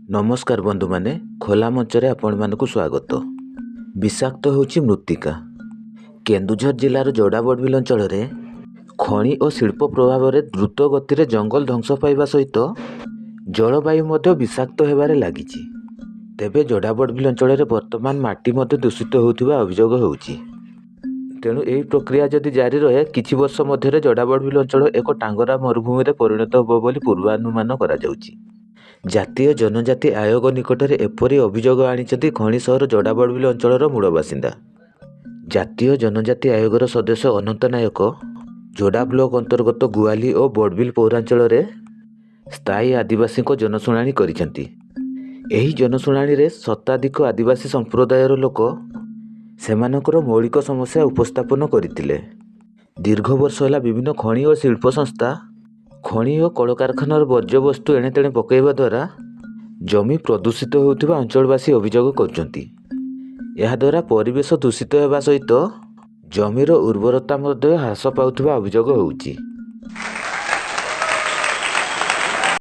ନମସ୍କାର ବନ୍ଧୁମାନେ, ଖୋଲା ମଞ୍ଚରେ ଆପଣମାନଙ୍କୁ ସ୍ୱାଗତ। ବିଷାକ୍ତ ହେଉଛି ମୃତ୍ତିକା। କେନ୍ଦୁଝର ଜିଲ୍ଲାର ଯୋଡ଼ା ବଡ଼ବିଲ ଅଞ୍ଚଳରେ ଖଣି ଓ ଶିଳ୍ପ ପ୍ରଭାବରେ ଦ୍ରୁତ ଗତିରେ ଜଙ୍ଗଲ ଧ୍ୱଂସ ପାଇବା ସହିତ ଜଳବାୟୁ ମଧ୍ୟ ବିଷାକ୍ତ ହେବାରେ ଲାଗିଛି। ତେବେ ଯୋଡ଼ା ବଡ଼ବିଲ ଅଞ୍ଚଳରେ ବର୍ତ୍ତମାନ ମାଟି ମଧ୍ୟ ଦୂଷିତ ହେଉଥିବା ଅଭିଯୋଗ ହେଉଛି। ତେଣୁ ଏହି ପ୍ରକ୍ରିୟା ଯଦି ଜାରି ରହେ, କିଛି ବର୍ଷ ମଧ୍ୟରେ ଯୋଡ଼ା ବଡ଼ବିଲ ଅଞ୍ଚଳ ଏକ ଟାଙ୍ଗରା ମରୁଭୂମିରେ ପରିଣତ ହେବ ବୋଲି ପୂର୍ବାନୁମାନ କରାଯାଉଛି। ଜାତୀୟ ଜନଜାତି ଆୟୋଗ ନିକଟରେ ଏପରି ଅଭିଯୋଗ ଆଣିଛନ୍ତି ଖଣି ସହର ଯୋଡ଼ା ବଡ଼ବିଲ ଅଞ୍ଚଳର ମୂଳ ବାସିନ୍ଦା। ଜାତୀୟ ଜନଜାତି ଆୟୋଗର ସଦସ୍ୟ ଅନନ୍ତ ନାୟକ ଯୋଡ଼ା ବ୍ଲକ ଅନ୍ତର୍ଗତ ଗୁଆଲି ଓ ବଡ଼ବିଲ ପୌରାଞ୍ଚଳରେ ସ୍ଥାୟୀ ଆଦିବାସୀଙ୍କ ଜନଶୁଣାଣି କରିଛନ୍ତି। ଏହି ଜନଶୁଣାଣିରେ ଶତାଧିକ ଆଦିବାସୀ ସମ୍ପ୍ରଦାୟର ଲୋକ ସେମାନଙ୍କର ମୌଳିକ ସମସ୍ୟା ଉପସ୍ଥାପନ କରିଥିଲେ। ଦୀର୍ଘ ବର୍ଷ ହେଲା ବିଭିନ୍ନ ଖଣି ଓ ଶିଳ୍ପ ସଂସ୍ଥା ଖଣି ଓ କଳକାରଖାନାର ବର୍ଜ୍ୟବସ୍ତୁ ଏଣେତେଣେ ପକାଇବା ଦ୍ୱାରା ଜମି ପ୍ରଦୂଷିତ ହେଉଥିବା ଅଞ୍ଚଳବାସୀ ଅଭିଯୋଗ କରୁଛନ୍ତି। ଏହାଦ୍ୱାରା ପରିବେଶ ଦୂଷିତ ହେବା ସହିତ ଜମିର ଉର୍ବରତା ମଧ୍ୟ ହ୍ରାସ ପାଉଥିବା ଅଭିଯୋଗ ହେଉଛି।